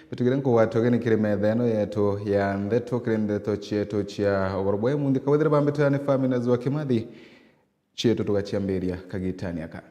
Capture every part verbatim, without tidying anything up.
Tutigire nkugwata ugeni kiri metha ino yetu ya ndeto, kiri ndeto cietu cia ugoro bwa imunthi. Kawethire bambitira ni Famina Zua Kimathi, cietu tugaciambiria kagitani aka.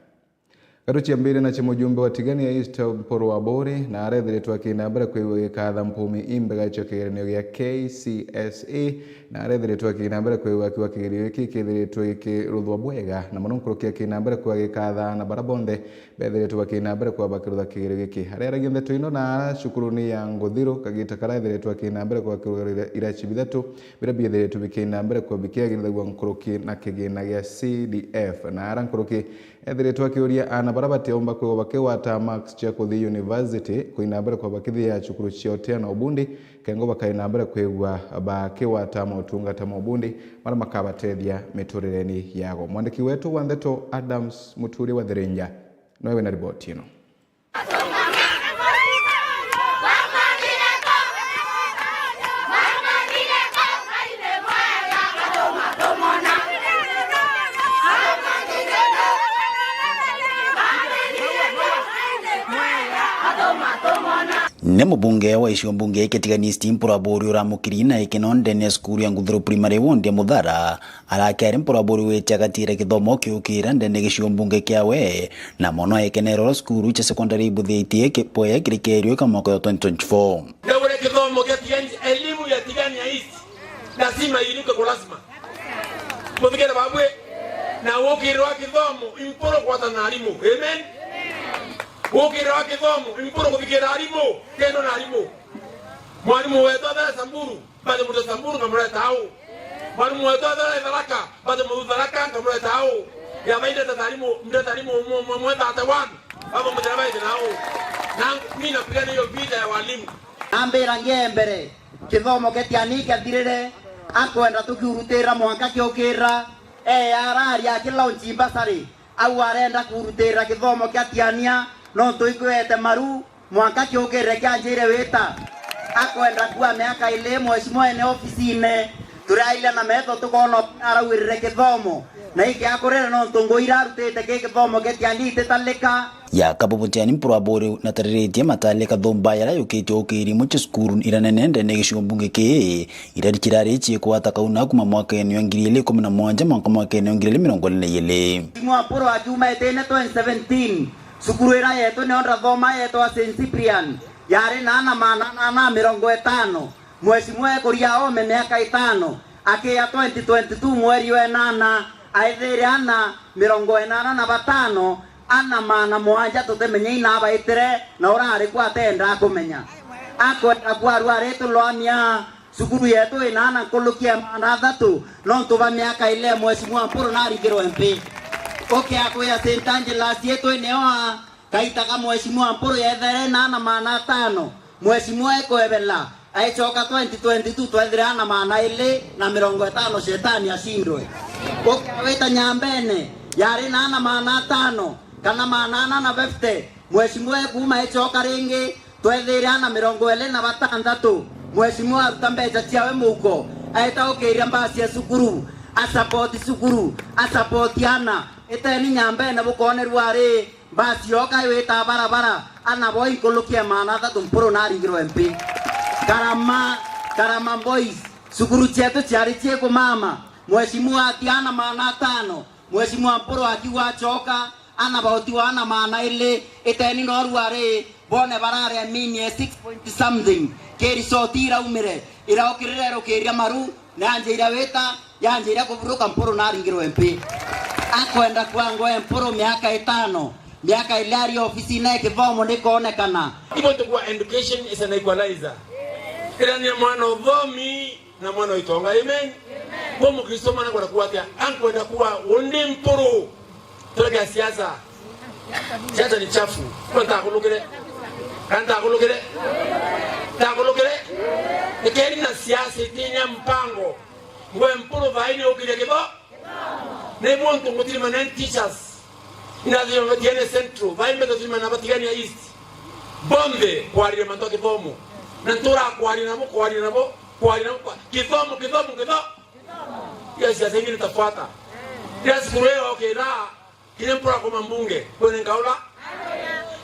Gatuciambirie nacio mujumbe wa Tigania East Mpuru Aburi, na arethiritwe akina mbere kwigua gikatha mpumi imbega cio kigeranio gia K C S E, na arethiritwe akina mbere kwigua akiuga kigerio giki kithiritwe gikiruthwa bwega, na mono nkuruki akina mbere kwigua gikatha na bara bonthe bethiritwe bakina mbere kwamba kirutha kigerio giki. Aria aragia ndeto ino na ara cukuruni ya Nguthiru, kagita karia ethiritwe akina mbere kwigua kirutha iraci bithatu, biria biethiritwe bikina mbere kwigua bikiagirithagua nkuruki na kigina gia C D F. Na ara nkuruki ethiritwe akiuria aana baria batiumba kwigua bakigwata marks cia kuthi university, kwina mbere kwigua bakithia cukuru cia utia na ubundi, kengo bakaina mbere kwigua bakigwata motungata ma ubundi maria makabatethia miturireni yao. Mwandiki wetu wa ndeto Adams Muturi wa Thirinja noe wina riboti ino. Ni mubunge wa gicigo mbunge kia Tigania East Mpuru Aburi uramukiri na ikeno ndene ya cukuru ya Nguthiru Primary Ward ya Muthara, arake ari Mpuru Aburi wite agatira kithomo kiukira ndene gicigo mbunge kiawe, na mono ekenera uria cukuru cia secondary ibuthitie ki-, bwega kiri kerio kia mwaka wa twenty twenty-four. Ndaure kithomo kia Tigania, elimu ya Tigania East lazima iinuke kwa lazima. Muthikire babwe, na wukirwa kithomo Mpuru kwata na arimu. Amen. Wukirwa kithomo Mpuru kuthikira arimu, kendo na arimu. Mwarimu wetu athara Samburu, baje mutwe Samburu ngamureta au. Mwarimu wetu athara Tharaka, baje mutwe Tharaka ngamureta au. Ya bainde ta arimu, ndeta arimu mwe, mwe, mwe thirty-one, baba mutwe bainde nao. Na mimi napigania hiyo vita ya walimu. Ambira ngie mbere, kithomo kia Tigania kiathirire, akwenda tukiurutira mwanka kiukira, e, araria akilaunch bursary, au arenda kurutira kithomo kia Tigania, nontu ikwete maru, mwanka kiukire kianjire wita. Akwenda kua miaka ili, mheshimiwa, ene ofisine, turaile na metho tukona arauirire kithomo, na iki akurire nontu ngui irarutite ki kithomo kia Tigania ititalika. Ya kabubu Tigania Mpuru Aburi natariritie matali kathumba yaria yukitie ukiri imwe cia cukuru iria nene ndene gicigo mbunge kii, iria cirari ciikwata kauna kuma mwakene wa ngiri ili ikumi na mwanja mwanka mwakene wa ngiri ili mirongo ili na ili. Mheshimiwa Mpuru akiuma itine twenty seventeen, cukuru iria yetu nio ndathoma yetwa Saint Cyprian, yari na ana maana ana na mirongo itano. Mheshimiwa ekuria ome miaka itano, akia twenty twenty-two mweri wa enana, aithire ana mirongo enana na batano, ana maana mwanja tutimenya ina abaitire, na urari ku atenda kumenya. Akwenda kwarua aritulwamia, cukuru yetu ina ana nkuruki ya maana athatu, nontu ba miaka ile Mheshimiwa Mpuru naringirwe mpi. Ukia kwia Saint Angelas yetu ineo a Kaita ka Mheshimiwa Mpuru yethere na ana maana atano. Mheshimiwa ekwebela, aichoka twenty twenty-two twethire ana maana ili na mirongo itano, shetani ashindwe. Ukawita Nyambene, yari na ana maana atano, kana maana ana na fifty. Mheshimiwa ekuuma aichoka ringi, twethire ana mirongo ili na batanthatu. Mheshimiwa aruta mbecha ciawe muhuko, aita ukiria mbasi ya cukuru, asapoti cukuru, asapoti ana. Iteni Nyambene bukonerua ari, Basi yoka iwita barabara, ana bo inkuruki ya maana athatu Mpuru naringirwe mpi. Karama, Karama Boys, cukuru cietu ciari ciikumama. Mheshimiwa atia ana maana atano, Mheshimiwa Mpuru akiuga acoka, ana bautiwa ana maana ili, iteni noru ari, bone barare mini e six point something, ki resort iraumire, iraukirire irukiria maru, Naanjire wita, yanjire kuburuka Mpuru naringirwe mpi. Akwenda kwangwa e Mpuru miaka itano, miaka ili ari ofisine kithomo nikonekana. Ibo tukua education is an equalizer. Ira ni mwana uthomi na mwana itonga. Amen. Kwa Mukristo mwana kwenda kuwa atia? Ankwenda kuwa undi Mpuru. Tureke siasa. Siasa ni chafu. Kwa ntakulukire. Kana ntakulukire. Ntakulukire. Ikeri na siasa itinya mpango. Ngwe Mpuru thaini ukiria kitho. Ni muntu ngutiri manen teachers. Inathio Matiani Central. Thaini beto tiri mana Batigania East. Bonthe kwarire mantu a kithomo. Na ntura kwarire nabo, kwarire nabo, kwarire nabo. Kithomo, kithomo, kithomo. Iyo siasa ingine tafuata. Ria cukuru iyo ukira, kinya mpura kuma mbunge, kwene nkaula.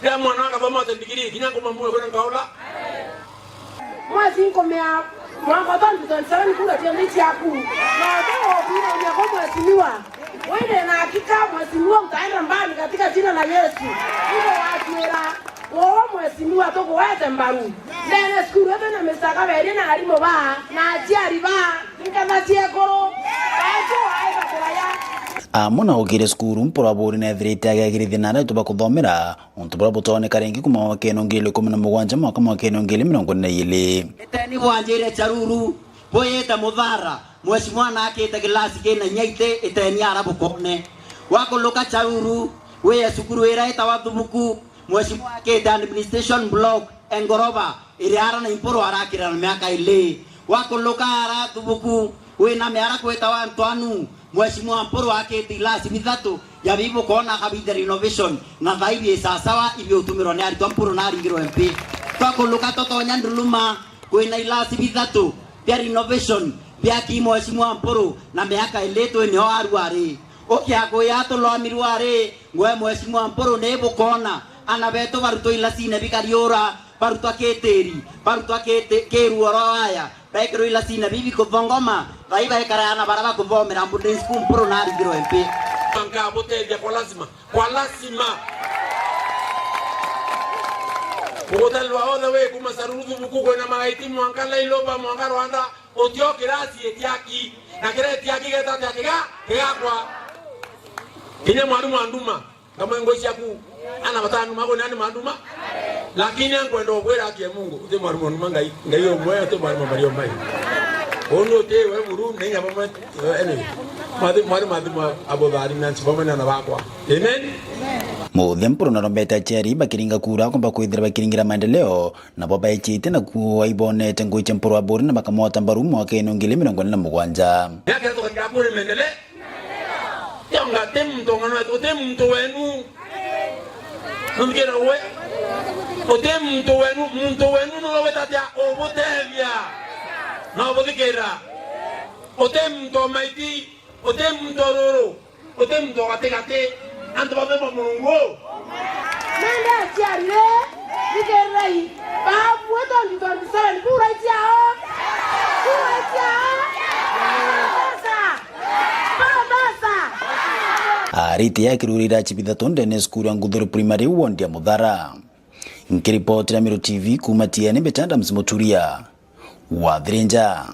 Ria mwana akathoma ate ndigiri, kinya kuma mbunge, kwene nkaula. Nkumea mwaka wa twenty twenty-seven kura cionthe ciaku. Na utogokuirania kwa mheshimiwa. Wende na hakika mheshimiwa utaenda mbali katika jina la Yesu. Hivyo wakwira, wowe mheshimiwa tukuwete mbaru. Ndene cukuru ete na Mister Kaberia na arimu ba, na aciari ba, nkatha ciekuru. Baetu waega kuraya. Amwe na ukire cukuru, Mpuru Aburi nethirite agekirithia na aria tuba kuthomera. Untu buria butooneka ringi kuuma mwakene wa ngiri igiri ikumi na mugwanja mwaka mwakene wa ngiri igiri mirongo iri na iiri. Iteni bwanjire Charuru, buyite Muthara, mheshimiwa naakite gilasi kina inya iti, iteni ara bukone. Wakuluka Charuru, wiye cukuru ira itawa Thubuku, mheshimiwa akite administration block, engoroba, iri ara na Mpuru arakira na miaka iri. Wakuluka ara Thubuku, wina miara kwitawa Ntwanu, mheshimiwa Mpuru akite ilasi bithatu, ya bibu koona akabithia renovation, na thaa ibi sasawa ibi utumirwa ni aritwa Mpuru na aringirwe M P. Twakuluka tutonya Nduluma, kwina ilasi bithatu bia renovation biaki mheshimiwa Mpuru na miaka iri twinio aru ari. Ukia kuya tulomirwe ari, ngwe mheshimiwa Mpuru ni bukoona, ana betu barutwa ilasine bikariura, barutwa kitiri, barutwa kiti-, kiruoro aya, bekirwe ilasine bibi kuthongoma, thaa ii baikara ana bara bakuthomera boarding school Mpuru na aringirwe M P. Nkabutethia kwa lazima, kwa lazima. Kugutelwa all the way kuma Charuru Thubuku kwina Magaiti mwanka Nairobi mwanka Rwanda, utio kirasi itiaki, na kiria itiaki geta atia kiga-, kigakwa. Kinya mwarimu anduma. Kamwe ngui ciaku, ana batanu mago nani manduma. Lakini ankwenda ubwira akie Mungu, uti mwarimu nduma Ngai, Ngai umwe, uti mwarimu mario mai. Unu uti we buru, na inya bamwe, anyway. Mwari, mwari, mwari, mwa-, abo thari na nchi bamwe na bakwa. Amen. Muthe Mpuru narombete aciari bakiringa kura kumba kwithira bakiringira maendeleo, nabo baicite na kuo aibonete ngui cia Mpuru Aburi na bakamwota mbaru mwakene wa ngiri igiri mirongo iri na mugwanja. Yake tukaringa kura maendeleo. Tionga ti muntu ung'ana wetu, uti muntu wenu. Nuthikira we? Uti muntu wenu, muntu wenu niwe witatia ubutethia na ubuthikira. Uti muntu o maiti, uti muntu o ruru, uti muntu o gatigati. Antu bonthe ba Murungu. Nandi aciarire, thikirirai, baabue twenty twenty-seven, kura iciao. Kura iciao. Professor. Professor. Arite ya kiruri ira cibithatũ ndene cukuru ya Nguthuru Primary ward ya Muthara. Nkiripotera Meru T V kuuma Tiene, mbeta Adams Muturia wa Thirinja.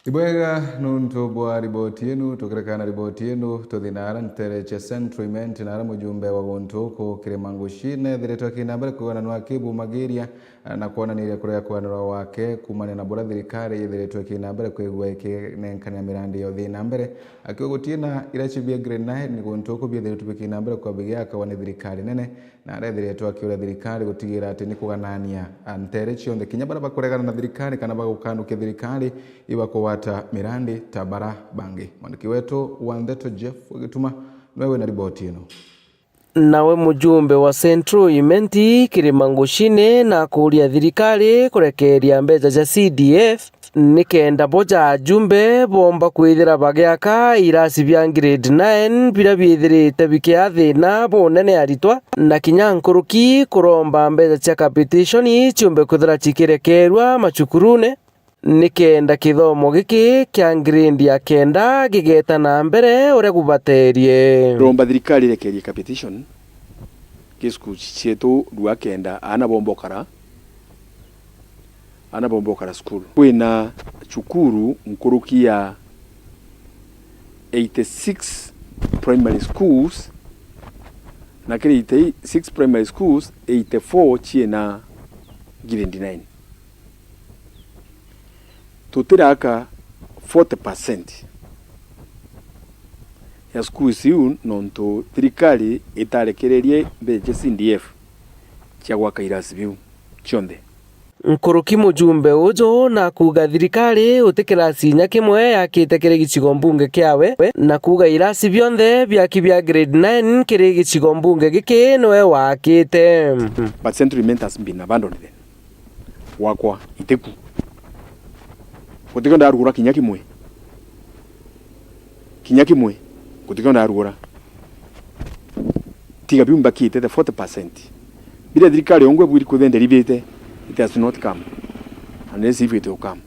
Ibwega nuntu bwa riboti yenu. Tukirekana na riboti yenu, tuthi naara ntere cia Central Imenti, naara mujumbe wa guntu uku Kirima Ngucine ethiritwe akina mbere kwigananwa akibumagiria na kwonaniria kuria kwanirwa wake kumania na buria thirikari yithiritwe ikina mbere kwigua ikinenkania mirandi ya uthii na mbere, akiuga gutina iraci bia grade nine guntu uku biethiritwe bikina mbere kwa bigiakawa ni thirikari nene, na arethiritwe akiuria thirikari gutigira ati ni kuganania ntere cionthe, kinya baria bakuregana na thirikari kana bagukanukia thirikari ibakugwata mirandi ta bara bangi. Mwandiki wetu wa ndeto Jeff Gituma niwe wina riboti ino. Nawe mujumbe wa Central Imenti Kirima Ngucine na akuuria thirikari kurekeeria mbeca cia C D F nikenda bo ja ajumbe boomba kwithira bagiaka irasi bia grade nine biria biithirite bikia thina bunene aritwa, na kinya nkuruki kuromba mbeca cia capitation ciumbe kwithira cikirekeerua macukurune, nikenda kithomo giki kia grade ya kenda gigeta na mbere uria gubateerie. Romba thirikari irekeerie capitation gi schools cietu rua kenda aana bombokara aana bombokara cukuru. Kwina cukuru nkuruki ya eighty-six primary schools, na kiri eighty-six primary schools, eighty-four ciina grade nine. Tutiraka forty percent ya schools iu nontu thirikari itarekererie mbeca cia C D F cia gwaka irasi biu cionthe. Nkuruki mujumbe uju na kuuga thirikari uti kirasi inya kimwe yakite kiri gicigo mbunge kiawe, na kuuga irasi bionthe biaki bia grade nine kiri gicigo mbunge giki niwe waakite. But Central Imenti has been abandoned then. Gwakwa itiku. Gutikio ndarugura kinya kimwe. Kinya kimwe. Gutikio ndarugura. Tiga biu mbakite the forty percent. Biria thirikari yongwe bwiri kuthenderithite, it has not come. And let's see if it will come.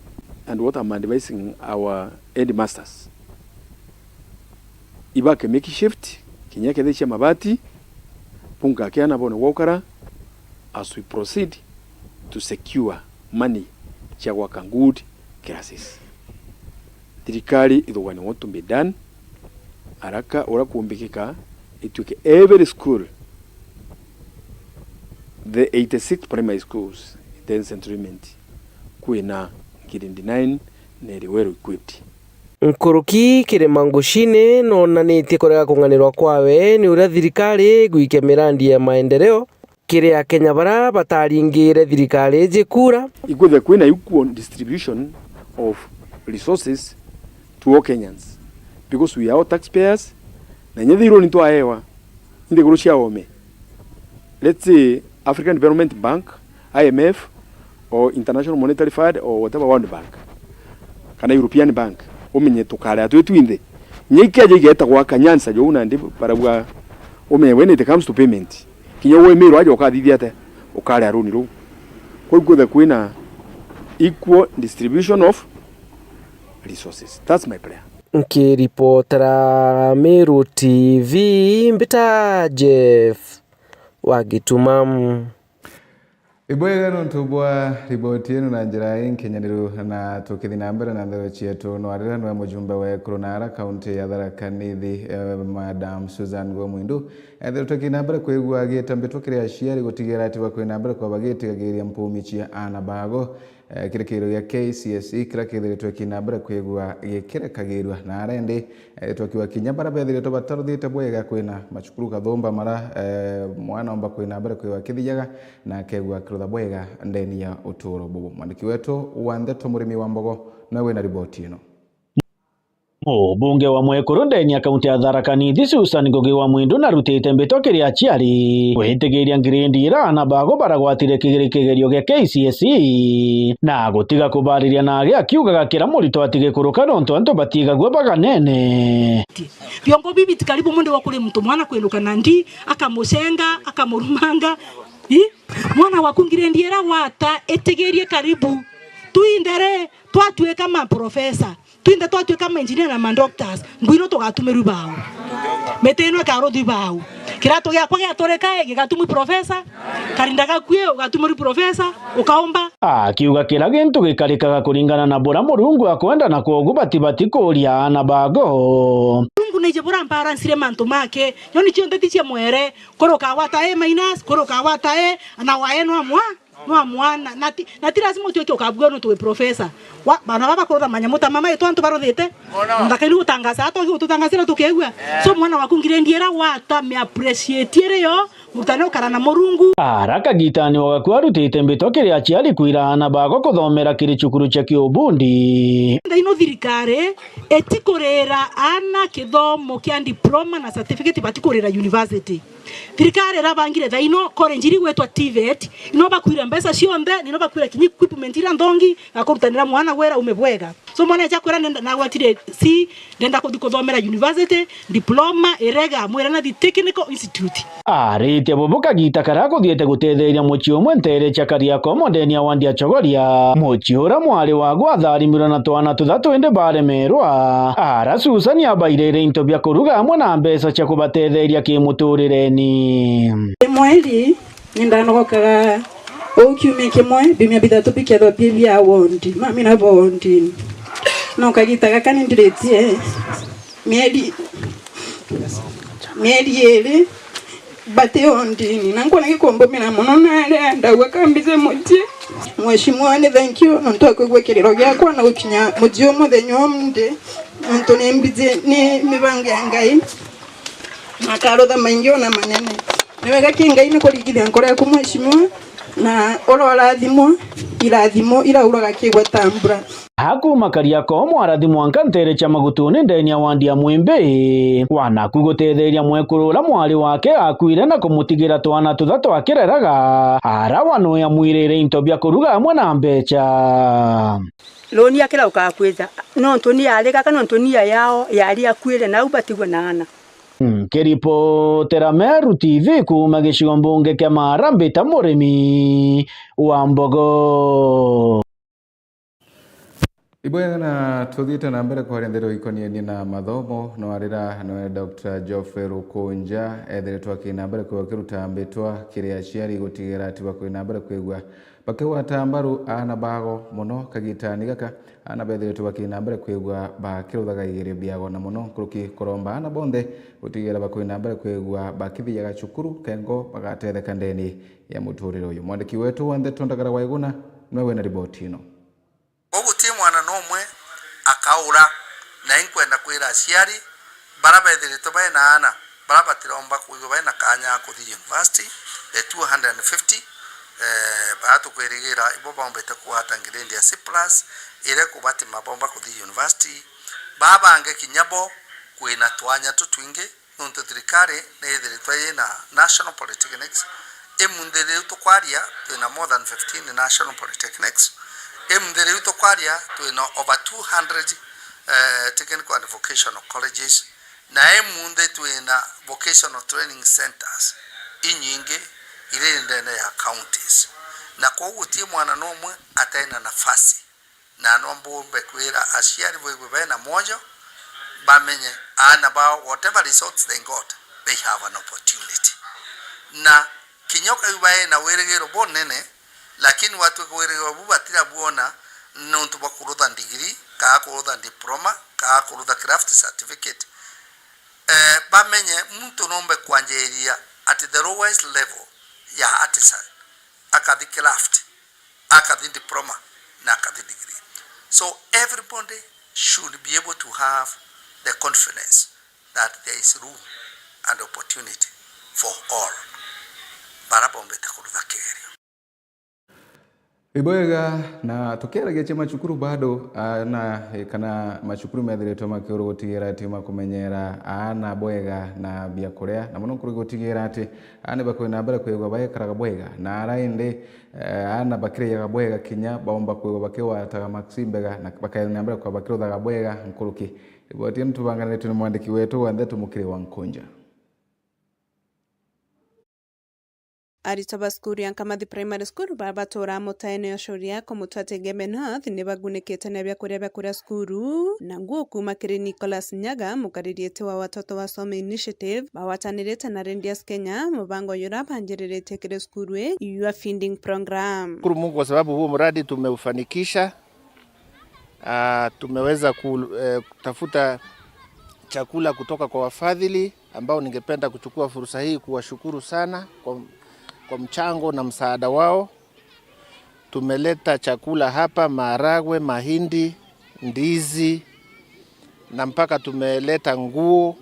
And what I'm advising our headmasters, ibake make shift, kinya kethira cia mabati, bunkake ana bone gwa ukara as we proceed to secure money cia gwaka good classes. Thirikari ithugane what to be done, haraka uria kumbikika, itwike every school, the eighty-six primary schools in ten settlement, kwina grade nine na iri well equipped. Nkuruki kiri Mangucini nonanitie kurega kung'anirwa kwawe ni uria thirikari igwikia mirandi ya maendeleo kiri Akenya baria bataringire thirikari iji kura. Ikwithwe kwina equal distribution of resources to all Kenyans, because we are all taxpayers, na inya thiiruni twaewa inthiguru cia oome, let's say African Development Bank, I M F, or International Monetary Fund, or whatever, World Bank, kana European Bank, umenye tukaria twi twinthe. Inya ikeja igeta gwaka nyansa jou nandi barauga, umenye when it comes to payment, kinya ugwe Miru aja ukathithia atia, ukaria runi ruu. Kwou kwithwe kwina equal distribution of resources. That's my prayer. Nkiripotera Miru T V, mbita Jeff wa Gituma. Ibwega nontu bwa riboti ino na njira inkinyaniru, na tukithi na mbere na nthero cietu, no arira nwe mujumbe wa ekuru na ara kaunti ya Tharaka Nithi, eh, Madam Susan Gwe Mwindu, ethiritwe kina mbere kwigua agitambitwa kiri aciari gutigira ati bakwina mbere kwa bagitigagiria mpumi cia ana bago. Eh, kiri kigerio gia K C S E kiria kithiritwe kina mbere kwigua gikirekagirua, na arendi, eh, twakiuga kinya baria bethiritwe bataruthite bwega kwina macukuru kathumba mara, eh, mwana omba kwina mbere kwigua akithiaga na akegua akirutha bwega ndeni ya uturo bubu. Mwandiki wetu wa ndeto Murimi wa Mbogo nawe wina riboti ino. Mubunge wa mwekuru ndeni ya kaunti ya Tharaka Nithi, Susan Ngugi wa Mwindu, narutite mbitwa kiri aciari gwitigiria ngirindi ira ana bago baragwatire kigiri kigerio gia K C S E na gutiga kubariria nage, akiugaga kira murito atige kuruka nontu antu batigagua baganene. Viongo bibi ti karibu mundu wa kuri mtu mwana kwinuka na ndi, akamucenga, akamurumanga. I? Mwana waku ngirindi ira gwata, itigirie karibu. Twinthe ri, twatuika maprofesa. Twinthe twatuika ma engineer na ma doctors, ngui ino tugatumirwi bau? Miti ino ikaruthwi bau? Kiratu giakwa giaturika i, gigatumwi professor? Karinda gakui ugatumirwi professor, ukaumba? Akiuga kira gintu gikarikaga kuringana na buria Murungu akwenda, na kwogu batibati kuuria ana bago. Murungu nije buria ambarancire mantu make, nyoni cionthe ti cia mwere, kuri ukagwata A minus, kuri ukagwata A, na wa A no amwa. No mwana, na ti, na ti lazima utuike ukabua nontu wi professor. Wa, bana baba kurutha manyamu ta mama itu antu baruthite. Nthaka ni gutangaza, atogi gututangasira tukegua. So mwana waku ngirindi ira gwata, mi appreciate iri yo, murutane ukara na Murungu. Ara kagitani o gakua arutite mbitwa kiri aciari kwira ana bago kuthomera kiri cukuru cia kiubundi. Thaino thirikari itikurira ana kithomo kia diploma na certificate, batikurira university. Thirikari irabangire thaino college iri gwitwa TVET, ino bakwire mbeca cionthe, nino bakwire kinya equipment ira nthongi, ga kurutanira mwana gwira ume bwega. So mwana eja kwira, "Ndenda, nagwatire C, ndenda kuthi kuthomera university, diploma, irega, mwire nathi technical institute." Aritie bubu kagita karia akuthiite gutetheria mucii umwe nteere cia Kariakomo ndeni ya wandi ya Chogoria. Mucii uria mwari wagu atharimirwe na twana tuthatu indi baremerwa. Ara Susan abairire into bia kuruga amwe na mbeca cia kubatetheria kimuturireni. Mweri, nindanogokaga uu kiumia kimwe, biumia bithatu bikethwa bi bia wondi, mami na wondi. No kagita gaka nindiritie mieri, mieri iri, bati wondi-ini, na nkwona gikumbumira mono, na aria ndauga kambize mucii. Mheshimiwa, ni thank you nontu wa kwigua kiriro giakwa na gukinya mucii umuthenya umunthi, nontu ni mbiji ni mibango ya Ngai, na akarutha maingi ona manene. Ni wega ki Ngai ni kurigithia nkoro yaku, Mheshimiwa, na uria urathimwa, irathimo irauraga kigwe ta mbura. Akuuma Kariakomo arathi mwanka nteere cia Magutuni ndeni ya wandi ya Mwimbi, wanaku gutetheria mwekuru uria mwari wake akuire na kumutigira twana tuthatu akireraga, ara wa noe amwirire into bia kuruga amwe na mbeca. Loan ya kira ukakwija, nontu ni yari gaka, nontu ni ya yao yari akuire, nau batigwe na ana. Nkiripotera Meru T V kuuma gicigo mbunge kia Maara, mbita Murimi wa Mbogo. Ibwega, na tuthiite na mbere kwaria ndeto ikonienie na mathomo, no arira noe Doctor Geoffrey Rukunja ethiritwe akina mbere kwigwa kiruta mbitwa kiri aciari gutigira ati bakwina mbere kwigwa bakigwata mbaru aana bago mono kagitani gaka. Aana bethiritwe bakina mbere kwigwa bakiruthaga igerio biago, na mono nkuruki kuromba aana bonthe gutigira bakwina mbere kwigwa bakithiaga cukuru kengo bagatetheka ndeni ya muturire uyu. Mwandiki wetu wa ndeto Ndagara Waiguna nwe wina riboti ino. Koguo guti mwana numwe akaura, na inkwenda kwira aciari bara bethiritwe baina aana bara batiromba kwigua baina kanya ga kuthi university, the two hundred and fifty, eh, bara tukwirigira ibo baumbite kugwata grade ya C plus, ire kubatima bomba kuthi university, babange kinya bo kwina twanya tutwingi, nontu thirikari ni ithiritwe yina national polytechnics. Imunthi riu tukwaria, twina more than fifteen national polytechnics. Imunthi riu tukwaria, twina over two hundred, eh, technical and vocational colleges. Na imunthi twina vocational training centres inyingi iri ndene ya counties. Na kwoguo guti mwana numwe ataina nafasi. Na no mbumbe kwira aciari baigwe bena mwoyo, bamenye aana bao, whatever results they got, they have an opportunity. Na kinya ukaiu baena wirigiro bunene, lakini watwika wirigiro bu batirabuona nontu bwa kurutha ndigiri, kaa kurutha diploma, kaa kurutha craft certificate, eh, bamenye muntu nombe kwanjiria at the lowest level ya artisan, akathi craft, akathi diploma, na akathi degree. So everybody should be able to have the confidence that there is room and opportunity for all bara bombete kurutha kigerio. Ibwega, na tukiaragia cia macukuru bado, aana, eh, kana macukuru methiritwe makiurwa gutigira ati makumenyera aana bwega na biakuria, na mono nkuru gutigira ati aana bakwina mbere kwigwa baikaraga bwega, na ara indi, eh, aana bakiriaga bwega kinya baumba kwigwa bakigwataga maksi mbega na bakaina mbere kwa bakiruthaga bwega nkuruki. Riboti ino tubanganiritwe ni mwandiki wetu wa ndeto Mukiri wa Nkunja. Aritwa ba cukuru ya Nkamathi Primary School bara baturaa mutaene Ocoria kumutwa Tegeme North ni bagunikite na biakuria bia kuria cukuru na nguo kuuma kiri Nicholas Nyaga, mukariritie wa Watoto Wasome Initiative, bagwatanirite na Radius Kenya, mubango jura banjiriritie kiri cukuru ii, Your Feeding Program. Shukuru Mungu kwa sababu huo mradi tumeufanikisha. Ah, tumeweza ku-, eh, kutafuta chakula kutoka kwa wafadhili, ambao ningependa kuchukua fursa hii kuwashukuru sana kwa, kwa mchango na msaada wao. Tumeleta chakula hapa, maharagwe, mahindi, ndizi, na mpaka tumeleta nguo,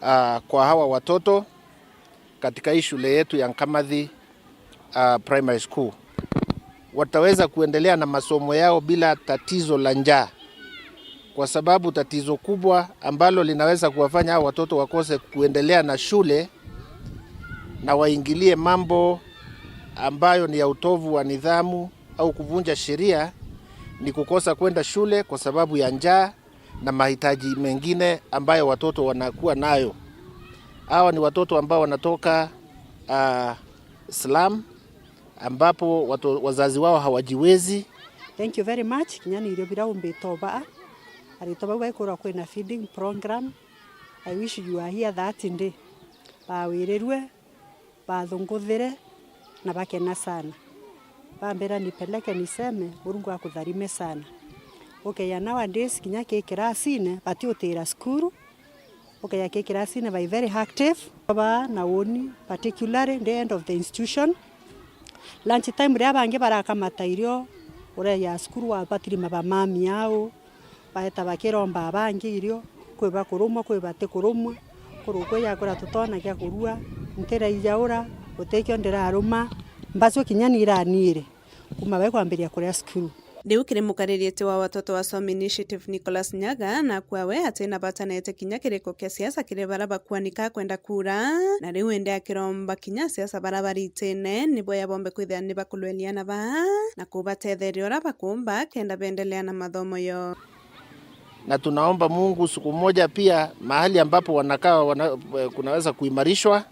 ah, kwa hawa watoto katika hii shule yetu ya Nkamathi, ah, Primary School. Wataweza kuendelea na masomo yao bila tatizo la njaa, kwa sababu tatizo kubwa ambalo linaweza kuwafanya hao watoto wakose kuendelea na shule na waingilie mambo ambayo ni ya utovu wa nidhamu au kuvunja sheria ni kukosa kwenda shule kwa sababu ya njaa na mahitaji mengine ambayo watoto wanakuwa nayo. Hawa ni watoto ambao wanatoka, ah, slum, ambapo watu, wazazi wao hawajiwezi. Thank you very much. Kinya ni irio bira umbite obaa. Aritwa bau baikurwa kwina feeding program. I wish you are here that day. Bawirirwe, bathunguthire na bakena sana. Bambira, "Nipeleke niseme, Murungu akutharime sana." Ukeya nowadays kinya ki kirasine batiutira cukuru. Ukeya ki kirasine bai very active. Baba na uni particularly the end of the institution. Lunch time ria bangi barakamata irio, ureya cukuru wabatirima ba mami au. Baeta bakiromba abangi irio, kwi bakurumwa, kwi batikurumwa. Kurukwa yakura tutona gia kurua, ntiraija ura, gutikio ndiraruma, mbacua kinya ni iraniire, kuma bai kwambiria kuria cukuru. Riu kiri mukariritie wa Watoto Wasome Initiative Nicholas Nyaga, na akua we atina bata na iti kinya kiriko kia siasa kiri bara bakuanika kwenda kura, na riu indi akiromba kinya siasa bara baritine nibo yabombe kwithira ni bakulwelia na baa na kubatetheria uria bakumba kenda bendelea na mathomo yo. Na tunaomba Mungu siku moja pia mahali ambapo wanakaa wana-, kunaweza kuimarishwa,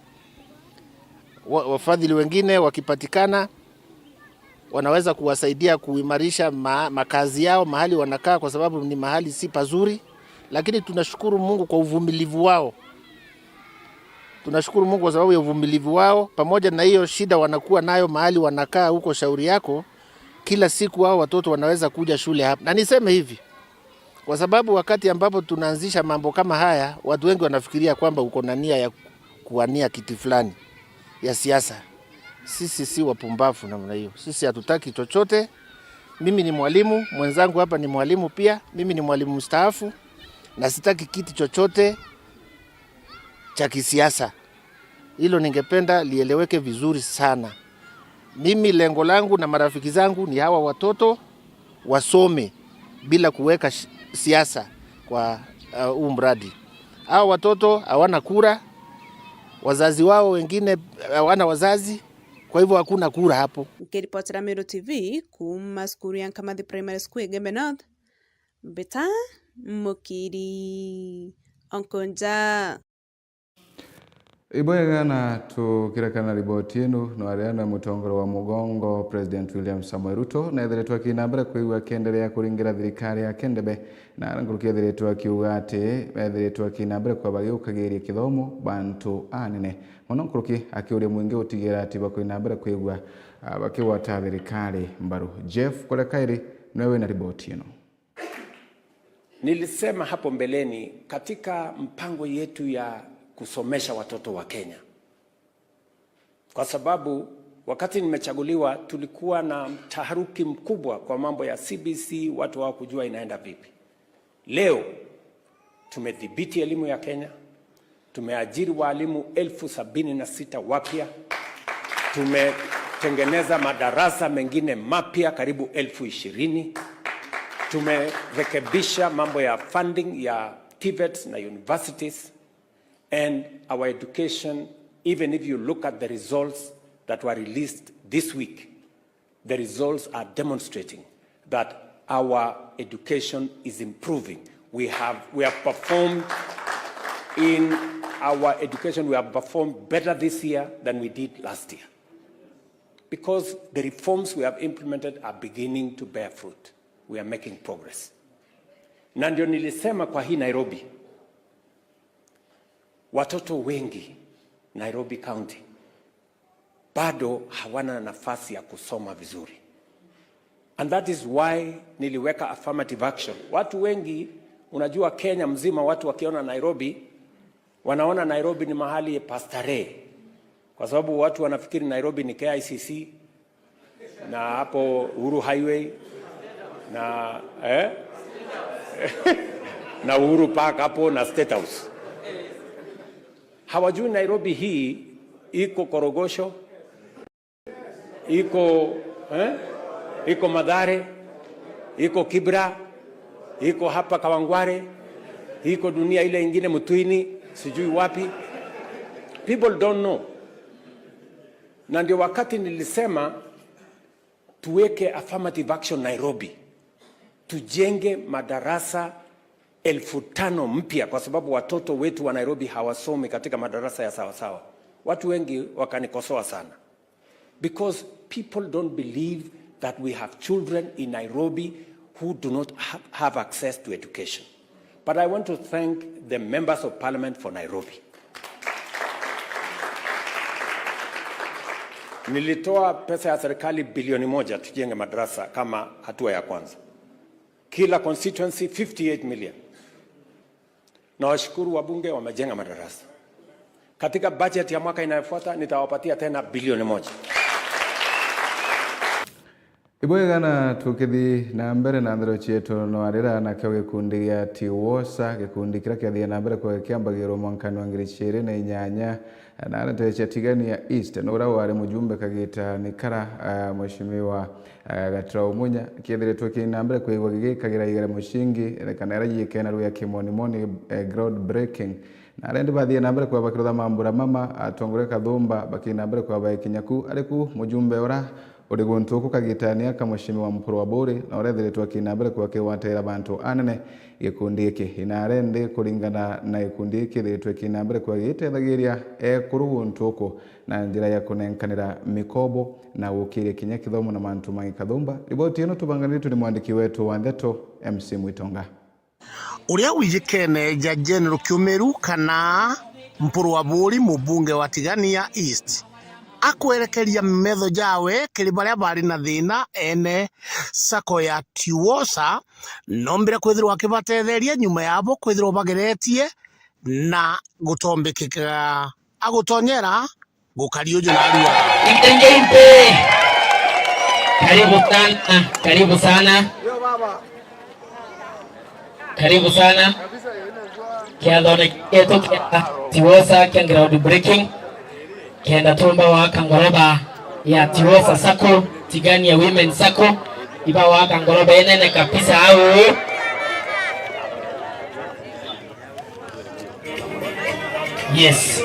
wa-, wafadhili wengine wakipatikana, wanaweza kuwasaidia kuimarisha ma-, makazi yao, mahali wanakaa, kwa sababu ni mahali si pazuri. Lakini tunashukuru Mungu kwa uvumilivu wao. Tunashukuru Mungu kwa sababu ya uvumilivu wao, pamoja na hiyo shida wanakuwa nayo mahali wanakaa huko Shauri Yako. Kila siku hao watoto wanaweza kuja shule hapa. Na niseme hivi, kwa sababu wakati ambapo tunaanzisha mambo kama haya, watu wengi wanafikiria kwamba uko na nia ya kuwania kiti fulani ya siasa. Sisi si wapumbavu namna hiyo. Sisi hatutaki chochote. Mimi ni mwalimu, mwenzangu hapa ni mwalimu pia. Mimi ni mwalimu mstaafu na sitaki kiti chochote cha kisiasa. Hilo ningependa lieleweke vizuri sana. Mimi lengo langu na marafiki zangu ni hawa watoto wasome bila kuweka shi-, siasa kwa, uh, huu mradi. Hawa watoto hawana kura, wazazi wao wengine hawana wazazi, kwa hivyo hakuna kura hapo. Nkiripotera Meru T V kuuma cukuru ya Nkamathi Primary School, Igembe North, Mbita Mukiri Onkonja. Ibwega, na tukirekana na riboti inu, no aria na mutongoria wa mugongo President William Samoei Ruto neethiritwe akina mbere kwigua akienderea kuringira thirikari yake ndebe, na aria nkuruki ethiritwe akiuga ati ethiritwe akina mbere kwaba giukagiria kithomo bantu anene mono nkuruki, akiuria mwingi gutigira ati bakwina mbere kwigua, ah, bakigwata thirikari mbaru. Jeff Kolekairi niwe wina riboti ino. Nilisema hapo mbeleni, katika mpango yetu ya kusomesha watoto wa Kenya, kwa sababu wakati nimechaguliwa tulikuwa na taharuki mkubwa kwa mambo ya C B C, watu hawakujua inaenda vipi. Leo tumedhibiti elimu ya Kenya, tumeajiri walimu elfu sabini na sita wapya. Tumetengeneza madarasa mengine mapya karibu elfu ishirini. Tumerekebisha mambo ya funding ya TVETs na universities. And our education, even if you look at the results that were released this week, the results are demonstrating that our education is improving. We have, we have performed in our education, we have performed better this year than we did last year. Because the reforms we have implemented are beginning to bear fruit. We are making progress. Na ndio nilisema kwa hii Nairobi, watoto wengi Nairobi County bado hawana nafasi ya kusoma vizuri. And that is why niliweka affirmative action. Watu wengi, unajua Kenya mzima, watu wakiona Nairobi, wanaona Nairobi ni mahali pa starehe. Kwa sababu watu wanafikiri Nairobi ni K I C C, na hapo Uhuru Highway, na, eh? Na Uhuru Park hapo na State House. Hawajui Nairobi hii iko Korogosho, iko, eh? Iko Mathare, iko Kibra, iko hapa Kawangware, iko dunia ile ingine Mtwini, sijui wapi. People don't know. Na ndio wakati nilisema tuweke affirmative action Nairobi, tujenge madarasa elfu tano mpya, kwa sababu watoto wetu wa Nairobi hawasomi katika madarasa ya sawasawa. Watu wengi wakanikosoa sana, because people don't believe that we have children in Nairobi who do not ha-, have access to education. But I want to thank the members of parliament for Nairobi. Nilitoa pesa ya serikali bilioni moja tujenge madarasa kama hatua ya kwanza. Kila constituency, fifty-eight million. Nawashukuru wabunge, wamejenga madarasa. Katika budget ya mwaka inayofuata, nitawapatia tena bilioni moja. Ibwega, na tukithi na mbere na nthero cietu, no arira nakio gikundi gia Tiwosa, gikundi kiria kiathie na mbere kwa kiambagirwo mwankani wa ngiri ciiri na inyanya, na arete cia Tigania East, no uria wari mujumbe kagita ni kara, ah, Mheshimiwa, ah, Gatura Umunya, kiethiritwe kina mbere kwigwa gigikagira igere mucingi, eh, kana ira yiikena rwia kimonimoni, eh, ground breaking. Na arendi bathie na mbere kwaba kirutha mambura mama, atongoria kathumba bakina mbere kwaba ikinya ku, ari ku mujumbe ura uri guntu uku kagitania ka Mheshimiwa Mpuru wa Buri, na urethiritwe akina mbere kwa kigwatira bantu anene gikundi giki. Inare ndi kuringana na gikundi giki kithiritwe kina mbere kwa gitethagiria ekuru guntu uku na njira ya kunenkanira mikobo na gukiria kinya kithomo na mantu mangi kathumba. Riboti ino tubanganiritwe ni mwandiki wetu wa ndeto, M C Mwitonga. Uria wijikene ja General Kiumiru kana Mpuru wa Buri, mubunge wa Tigania East, akwerekeria metho jawe kiri baria bari na thina ene sacco ya Tiwosa, nombire kwithirwa akibatetheria nyuma yabo kwithirwa bageretie na gutombikika agutonyera gukari uju narua. Intengente. Karibu sana, karibu sana. Karibu sana. Kiathone gietu kia Tiwosa kia ground breaking. Kenda tumba waka ngoroba ya Tiwosa Sacco, Tigania Women Sacco. Iba waka ngoroba inene kabisa au. Yes.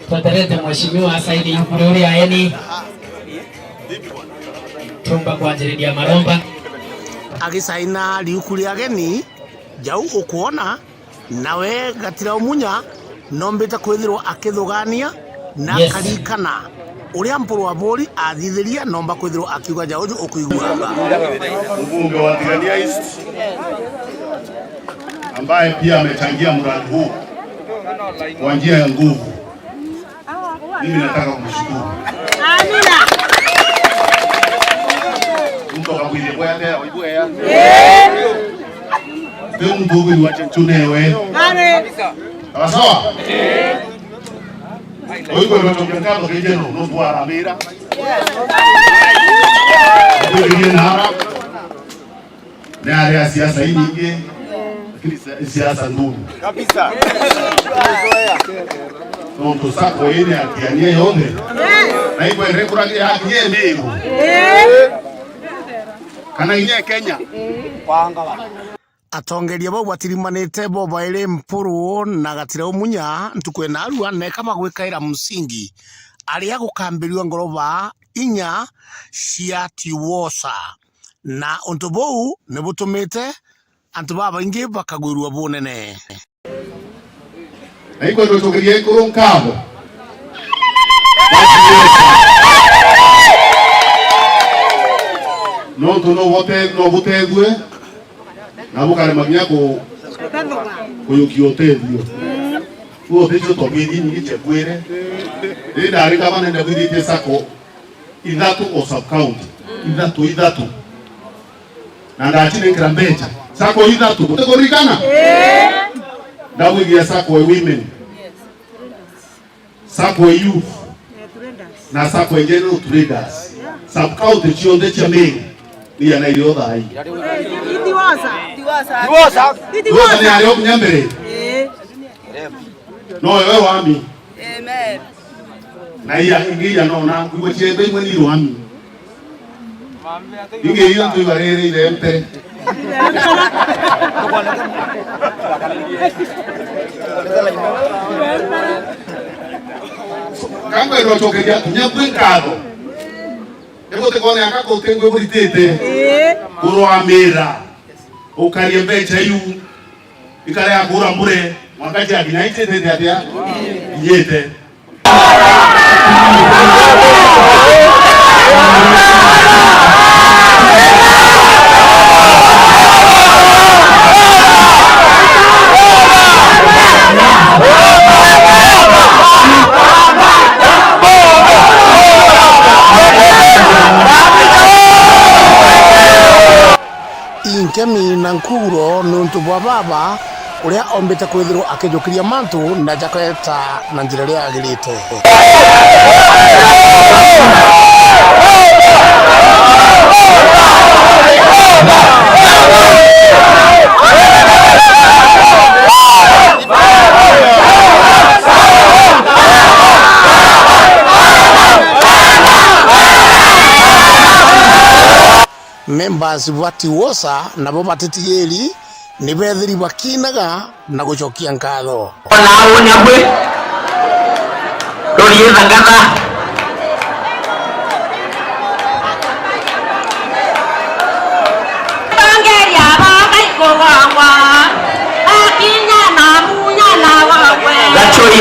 Tweterete mheshimiwa asaini ibuku riu ria eni. Tumba kwanjiriria maromba. Agisaina riuku ria ageni, jau ukwona, nawe Gatira Umunya, nombite kwithirwa akithugania na Yes. akarikana uria Mpuru wa Buri athithiria, nomba kwithirwa akiuga ja uju ukwigua aba. Mbunge wa Tigania East, ambaye pia amechangia mradi huu kwa njia ya nguvu, mimi nataka kumshukuru. Amina. Mtu akakuja kwa yale, waibue ya. Ndio mtu huyu wa chuchu newe. Amen. Sawa sawa? Oigwe rwendo rwa ngatho rwingi no, no twaramira. Kwiririe nara. Ni aria siasa inyingi, lakini sia-, siasa nduru. Kabisa. Nontu sacco iri akiania yonthe. Na ikwenda ikuragia akinie Meru. Kana inya Kenya. Atongeria bau batirimanite bo bairi Mpuru na Gatira Umunya ntuku ya narua neka bagwikaira msingi aria gukambirua ngoroba inya cia Tiwosa, na untu buu ni butumite antu babaingi bakagwirua bunene. Na ikwenda tukirie ikuru nkatho. Nontu no bote-, no butethue, na bukarema kinya ku-, kuyukia utethio. Kuo uticio tobwithie nyingi chekwire. Indi ndari kama nenda bwithitie sacco ithatu o sub county. Ithatu, ithatu. Na ndacinenkera mbeca. Sacco ithatu, mutikuririkana? Ndabwithia sacco ya women. Sacco ya youth. Na sacco ya general traders. Sub county cionthe cia Meru. Ni ya nairi o thai. Itiwosa. Itiwosa. Itiwosa ni ario kinya mbere. No yo wami. Amen. Na iya, ingi iya nona, kwigua ciembe imwe ni rwami. Ingi iyo twibarire irembe. Kangwendwa cokeria kinya kwi nkatho. Nigutikone aka kutingwi buritite. Kurwamira. Ukarie mbeca iu. Ikare ya kura mbure, mwanka ciakinya ititite atia? Inyite. Inkemi na nkuguro niuntu bwa baba, uria ombite kwithirwa akijukiria mantu na jakweta na njira iria yagirite. Members ba Tiwosa nabo batitigiri ni bethiri bakinaga na gucokia nkatho. Ona abo nyabwe, rori etha ngatha.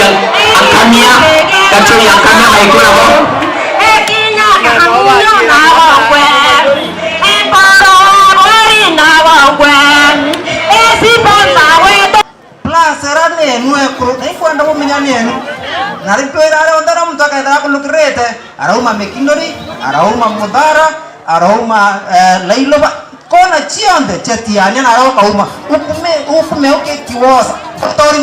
Akamia, Gachuri Akamia, Maikura bo. Plus, era ni enu ekuru, na ikwenda bumenya ni enu. Na ritwira aria onthe na muntu akethira akulukirite, arauma Mikindori, arauma Muthara, arauma, eh, Lailoba. Kona cionthe cia Tiania na aroka uma. Ukume, ukume ukikiwosa. Tori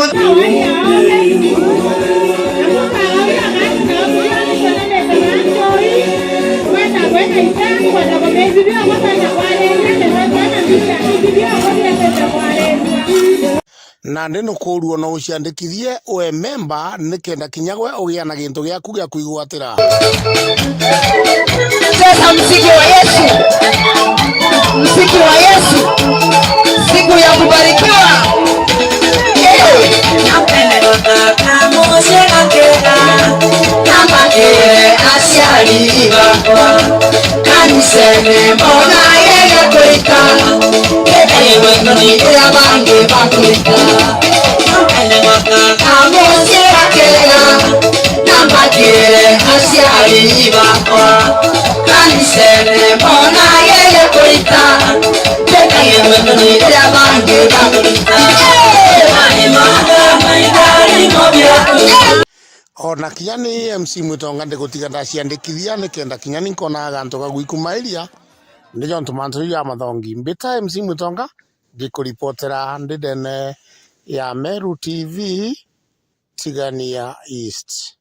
Nandi nukuurua no uciandikithie ue memba, nikenda kinya gwe ugia na gintu giaku gia kwigwatira. Cheza mziki wa Yesu. Mziki wa Yesu. Siku ya kubarikiwa. Eh. Namwire aciari bakwa, kanisene mbona yeye kuita, ethaiwe ngoni iria bangi bakuita. Namwire akega, namwire aciari bakwa, kanisene mbona yeye kuita, ethaiwe ngoni iria bangi bakuita. Mani mothe maithari mo biaku. Ona kinya ni M C Mwitonga ndigutiga ndaciandikithia, nikenda kinya ni nkonaga gantu ga gwikumairia, ni jontu mantu jau ja mathongi. Mbita M C Mwitonga, ngikuripotera ndi ndene ya Meru T V, Tigania East.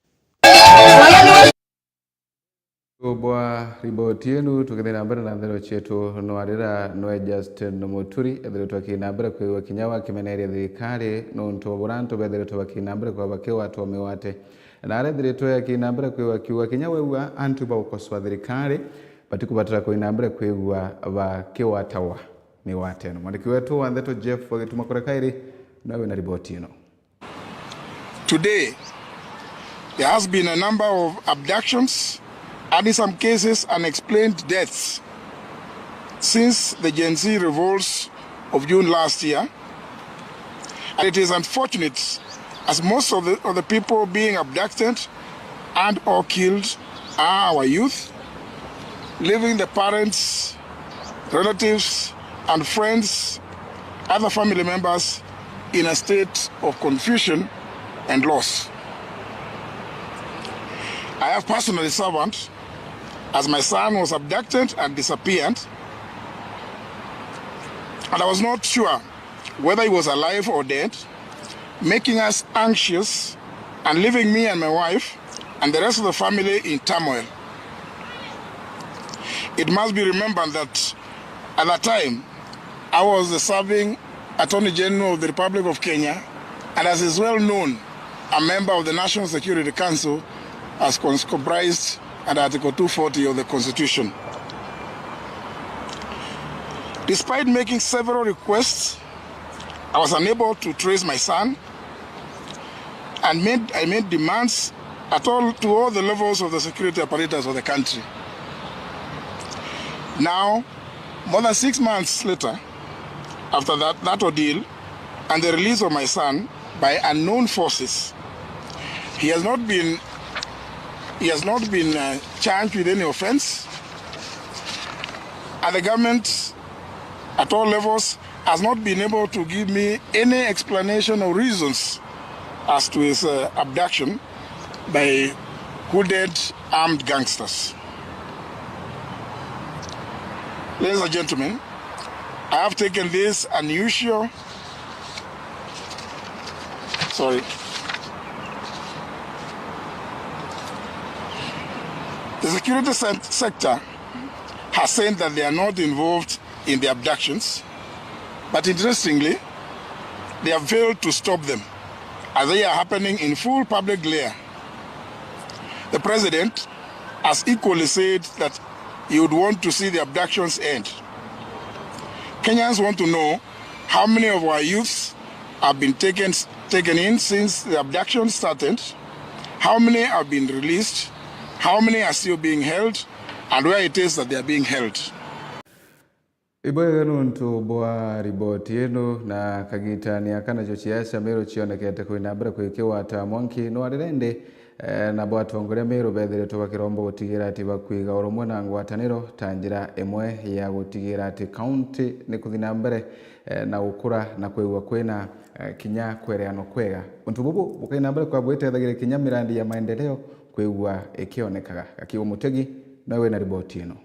Bwa riboti inu, tukithii na mbere na nthero cietu, nwarira nwe Justin Muturi ethiritwe akina mbere kwigua kinya wa kimeneria thirikari nuntu bwa buria antu bethiritwe bakina mbere kwa bakigwatwa migwate. Na arethiritwe akina mbere kwigua kiuga kinya weua antu bagukosoa thirikari batikubatara kuina mbere kwigua bakigwatawa migwate ino. Mwandiki wetu wa ndeto Jeff Gituma Kurekairi nawe na riboti ino. Today, there has been a number of abductions and in some cases unexplained deaths since the Gen Z revolts of June last year. And it is unfortunate as most of the, of the people being abducted and or killed are our youth, leaving the parents, relatives, and friends, other family members in a state of confusion and loss. I have personally suffered as my son was abducted and disappeared, and I was not sure whether he was alive or dead, making us anxious and leaving me and my wife and the rest of the family in turmoil. It must be remembered that at that time, I was the serving Attorney General of the Republic of Kenya, and as is well known, a member of the National Security Council as cons-, comprised under Article two forty of the Constitution. Despite making several requests, I was unable to trace my son and made, I made demands at all, to all the levels of the security apparatus of the country. Now, more than six months later, after that, that ordeal and the release of my son by unknown forces, he has not been, he has not been, uh, charged with any offense, and the government at all levels has not been able to give me any explanation or reasons as to his, uh, abduction by hooded armed gangsters. Ladies and gentlemen, I have taken this unusual, sorry. The security se-, sector has said that they are not involved in the abductions, but interestingly, they have failed to stop them as they are happening in full public glare. The president has equally said that he would want to see the abductions end. Kenyans want to know how many of our youths have been taken, taken in since the abduction started, how many have been released, how many are still being held, and where it is that they are being held. Ibwega nuntu bwa riboti ino, na kagitani aka nacio ciaca Meru cionekete kwina mbere kwikigwata mwanki nwarire ndi, eh, nabo atongoria Meru bethiritwe bakiromba gutigira ati bakwiga urumwe na ngwataniro ta njira imwe ya gutigira ati kaunti ni kuthi na mbere, eh, na gukura na kwigua kwina, eh, kinya kwereanwa kwega. Untu bubu bukaina mbere kwa bwitethagiria kinya mirandi ya maendeleo kwigua ikionekaga. Gakiu Mutegi nawe wina riboti ino.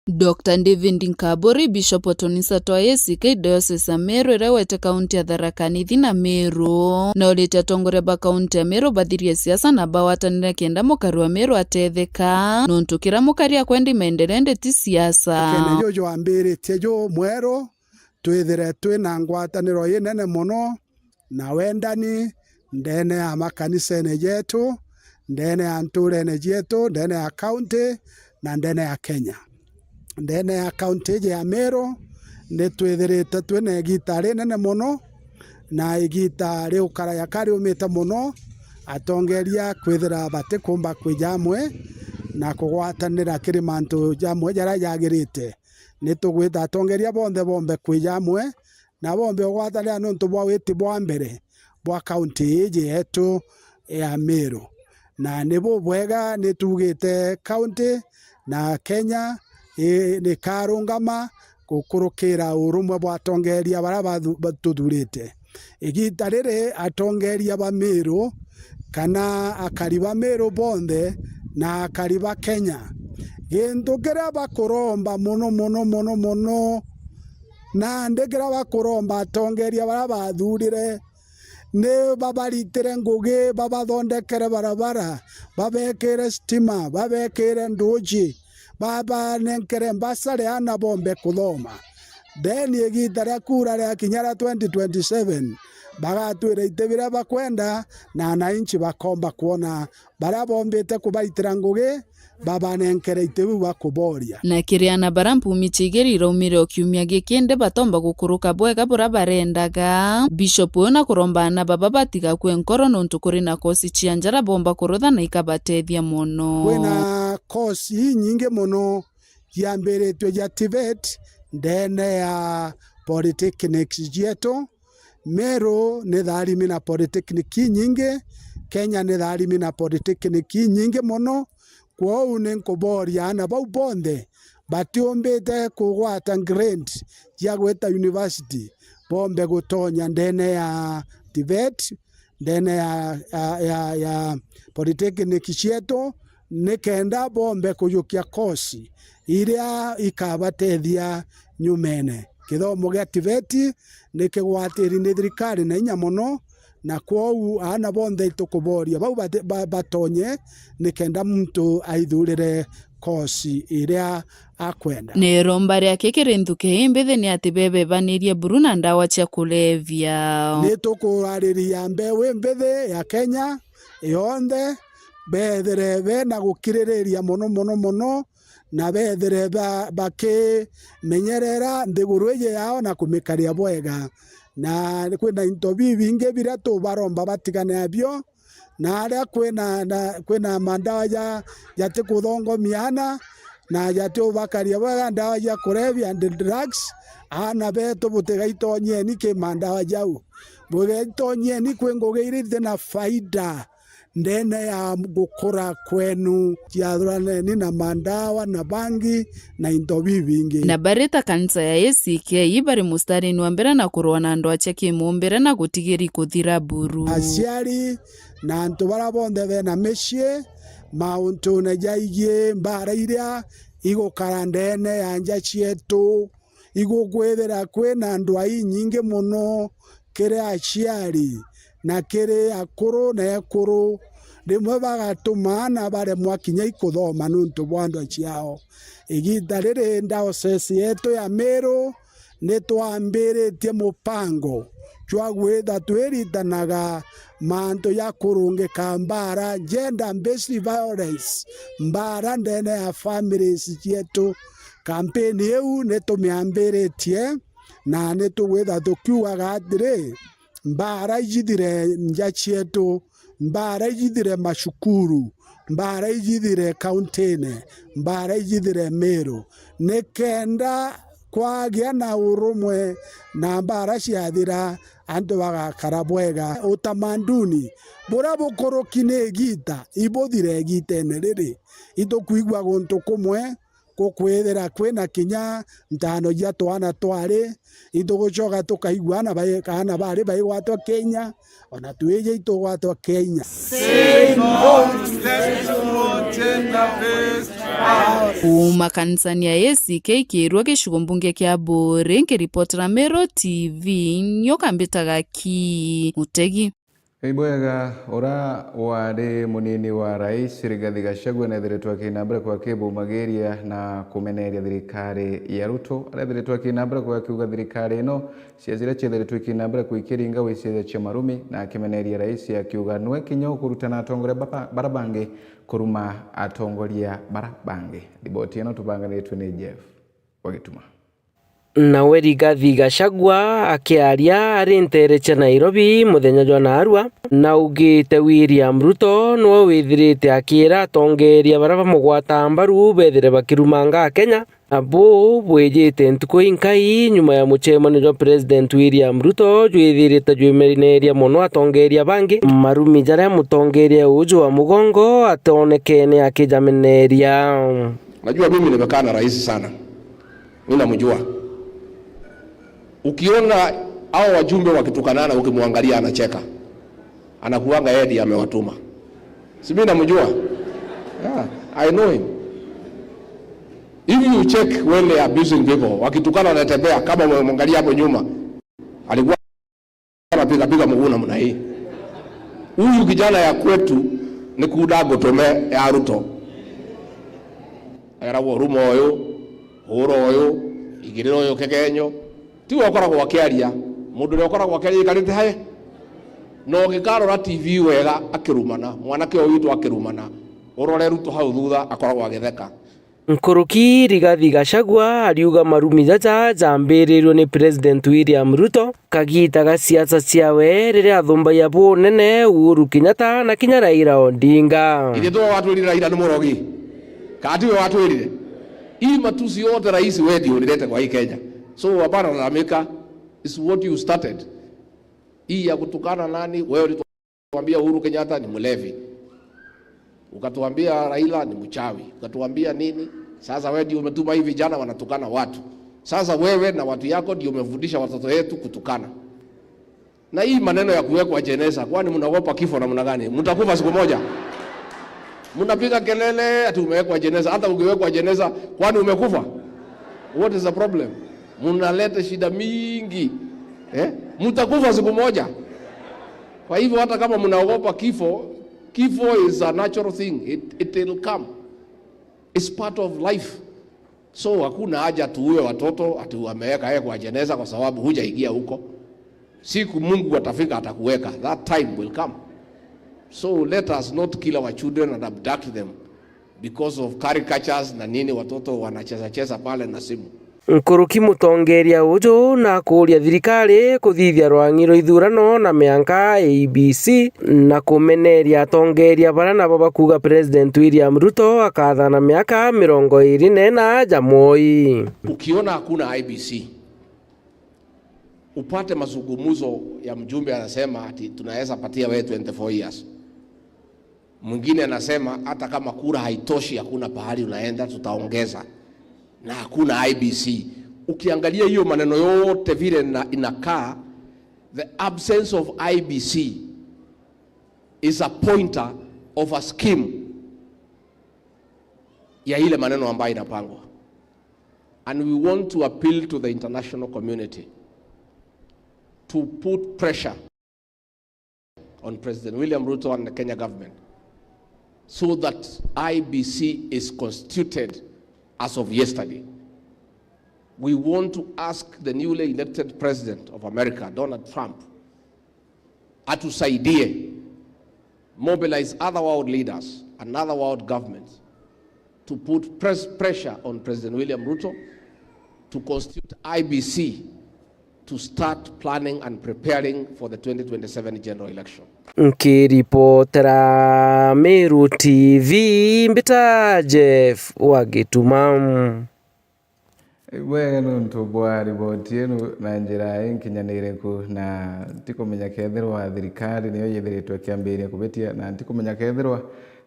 Doctor David Nkaburi, Bishop wa Tonisa twa A C K Diocese ya Meru iria igwete kaunti ya Tharaka Nithi na Meru, naurite atongoria ba kaunti ya Meru bathirie siasa na bagwatanire kenda mukari wa Meru atetheka, nontu kira mukari akwenda imaendeleo indi ti siasa. Kene juju wambiritie ju mweru, twithire twina ngwataniro inene mono na wendani ndene ya makanisene jetu, ndene ya nturene jetu, ndene ya kaunti na ndene ya Kenya. Ndene ya kaunti iji ya Meru, ni twithirite twina igita rinene mono, na igita riukara yaka riumite mono, atongeria kwithira batikumba kwija amwe na kugwatanira kiri mantu jamwe jaria jagirite. Ni tugwita atongeria bonthe bombe kwija amwe, na bombe ugwatanira nontu bwa witi bwa mbere bwa kaunti iji yetu ya Meru. Na ni bubwega ni tuugite kaunti na Kenya i-, nikarungama gukurukira urumwe bwa atongeria baria bathu-, batuthurite. Igita riri atongeria ba Meru, kana akari ba Meru bonthe na akari ba Kenya, gintu kiria bakuromba mono, mono, mono, mono, nandi kiria bakuromba atongeria baria bathurire, ni babaritire ngugi, babathondekere barabara, babekire stima, babekire nduji, babanenkere mbasari aana bombe kuthoma. Then igita ria kura ria kinya ria twenty twenty-seven, bagatwira iti biria bakwenda, na ananchi bakomba kwona baria bombite kubaitira ngugi, babanenkere iti biu bakuboria. Na kiri aana baria mpumi cia igiri iraumire o kiumia giki, indi batomba gukuruka bwega buria barendaga. Bishop uyu na kuromba aana baba batigakue nkoro, nontu kuri na kosi cia njara bomba kurutha na ikabatethia mono. Kwina kosi inyingi mono ciambiritwe ja TVET ndene ya polytechnics cietu. Meru ni tharimi na polytechnic inyingi, Kenya ni tharimi na polytechnic inyingi mono. Kwou ni nkuboria aana bau bonthe batiumbite kugwata grade cia gwita university, bombe gutonya ndene ya TVET, ndene ya, ya, ya, ya polytechnic cietu, nikenda bombe kujukia kosi iria ikabatethia nyumene. Kithomo gia TVET ni kigwatiri ni thirikari na inya mono, na kwou aana bonthe itukuboria bau bate-, ba-, batonye, nikenda muntu aithurire kosi iria akwenda. Na iromba riake kiri nthuki imbithi ni ati bebebanirie buru na ndawa cia kulevya. Ni tukurariria mbeu imbithi ya Kenya yonthe, bethire bena gukiririria mono, mono, mono, na bethire ba-, bakimenyerera nthiguru iji yao na kumikaria bwega. Na kwina into bibingi biria tubaromba batigane nabio, na aria kwina, na, kwina mandawa ja, jatikuthongomia aana, na jatiubakaria bwega ndawa ja kulevya and drugs, aana betu butigaitonyeni ki mandawa jau. Bugaitonyeni kwi ngugi iria iti na faida ndene ya gukura kwenu, ciathuraneni na mandawa na bangi na into bibingi. Na bari ta kanisa ya A C K, bari mustarini wa mbere na kurua na ndwaa cia kimumbire na gutigiri kuthira buru. Aciari na antu baria bonthe bena micii mauntune jaigii mbara iria igukara ndene ya nja cietu, igukwithira kwina ndwaa inyingi mono kiri aciari na kiri akuru na ekuru, rimwe bagatuma aana baremwa kinya ikuthoma niuntu bwa ndwaa ciao. Igita riri, diocese yetu ya Meru ni twambiritie mupango jwa gwitha twiritanaga mantu ja kurungika mbara, gender based violence, mbara ndene ya families cietu. Kampeni iu ni tumiambiritie, na ni tugwitha tukiugaga atiri, mbara ijithire nja cietu, mbara ijithire macukuru, mbara ijithire kauntine, mbara ijithire Meru, nikenda kwagia na urumwe na mbara ciathira, antu bagakara bwega. Utamanduni buria bukuruki ni igita ibuthire igitene riri. Itukwigua guntu kumwe gukwithira kwina kinya ntano cia twana twari, itugucoka tukaigua ana bai-, ana bari baigwatwa Kenya, ona twiji itugwatwa Kenya. Say no to sexual gender-based violence. Kuuma kanisani ya A C K Kirua, gicigo mbunge kia Buuri, nkiripotera Meru T V, nyoka mbitaga Ki Mutegi. Ibwega, ura wari munini wa rais Rigathi Gachagua nethiritwe akinambira kwa kibumagiria na kumeneria thirikari ya Ruto. Arethiritwe akinambira kwa akiuga thirikari ino, ciathira ciethiritwe ikinambira kuikiringa wicithia cia marumi, na akimeneria rais akiuga nwe kinya ukurutana atongoria baba-, bara bangi kuruma atongoria bara bangi. Riboti ino tubanganitwe ni Jeff Wagituma. Nawe Rigathi Gachagua akiaria ari nteere cia Nairobi muthenya jwa naarua, naugite William Ruto niwe withirite akiira atongeeria baria bamugwataa mbaru bethire bakirumanga Akenya. Abu bwijite ntuku inkai nyuma ya mucemanio jwa President William Ruto jwithirite jwimeneria mono atongeeria bangi, marumi jaria mutongeeria uju wa mugongo atonekene akijameneria. Najua mimi nimekaa na rais sana. Mimi namjua. Ukiona hao wajumbe wakitukanana, ukimwangalia anacheka. Anakuanga yeye ndiye amewatuma. Si mimi namjua? Yeah, I know him. If you check when they are abusing people, wakitukana wanatembea kama umemwangalia hapo nyuma. Alikuwa anapiga piga mguu namna hii. Huyu kijana ya kwetu ni kuda gutome ya Ruto. Eragwo ruma uyu, hura uyu, igirira uyu kegenyo. Tiwe ukoragwo akiaria. Mundu uria ukoragwo akiaria ikarite hae. Na ugikarora T V wega akirumana, mwanake uyu witu akirumana, urore Ruto hau thutha akoragwo agitheka. Nkuruki Rigathi Gachagua ariuga marumi jaja jambirirwe ni President William Ruto kagiita ga siasa ciawe riria athumbagia bunene Uhuru Kenyatta na kinya Raila Odinga. Ithe tuwe watwirire Raila ni murogi? Kana tiwe watwirire? Hii matusi yote rais wendi ulilete kwa hii Kenya. So hapana lalamika, is what you started. Hii ya kutukana nani? Wewe ulituambia Uhuru Kenyatta ni mlevi. Ukatuambia Raila ni mchawi. Ukatuambia nini? Sasa wewe ndio umetuma hii vijana wanatukana watu. Sasa wewe na watu yako ndio umefundisha watoto yetu kutukana. Na hii maneno ya kuwekwa jeneza, kwani mnaogopa kifo namna gani? Mtakufa siku moja. Mnapiga kelele ati umewekwa jeneza. Hata ukiwekwa jeneza, kwani umekufa? What is the problem? Mnaleta shida mingi. Eh? Mtakufa siku moja. Kwa hivyo hata kama mnaogopa kifo, kifo is a natural thing. It, it will come. It's part of life. So hakuna haja tuue watoto ati wameweka yeye kwa jeneza kwa sababu hujaingia huko. Siku Mungu atafika atakuweka. That time will come. So let us not kill our children and abduct them because of caricatures na nini, watoto wanacheza cheza pale na simu. Nkuruki mutongeria uju na kuuria thirikari kuthithia rwang'i rwa ithurano na mianka A I E B C na kumeneria atongeria baria nabo bakuuga President William Ruto akathana miaka mirongo iri na ina ja mwoi. Ukiona hakuna I E B C, upate mazungumzo ya mjumbe anasema ati tunaweza patia wewe twenty-four years. Mwingine anasema hata kama kura haitoshi, hakuna pahali unaenda, tutaongeza. Na hakuna I E B C. Ukiangalia hiyo maneno yote vile na, inakaa, the absence of I E B C is a pointer of a scheme ya ile maneno ambayo inapangwa. And we want to appeal to the international community to put pressure on President William Ruto and the Kenya government so that I E B C is constituted as of yesterday. We want to ask the newly elected president of America, Donald Trump, atusaidie mobilize other world leaders and other world governments to put press, pressure on President William Ruto to constitute I E B C to start planning and preparing for the twenty twenty-seven general election. Nkiripotera Meru T V, mbita Jeff Wagituma. Ibwega nontu bwa riboti ino na njira inkinyanire ku, na ntikumenya kethirwa thirikari niyo yithiritwe ikiambiriria kubitia, na ntikumenya kethirwa,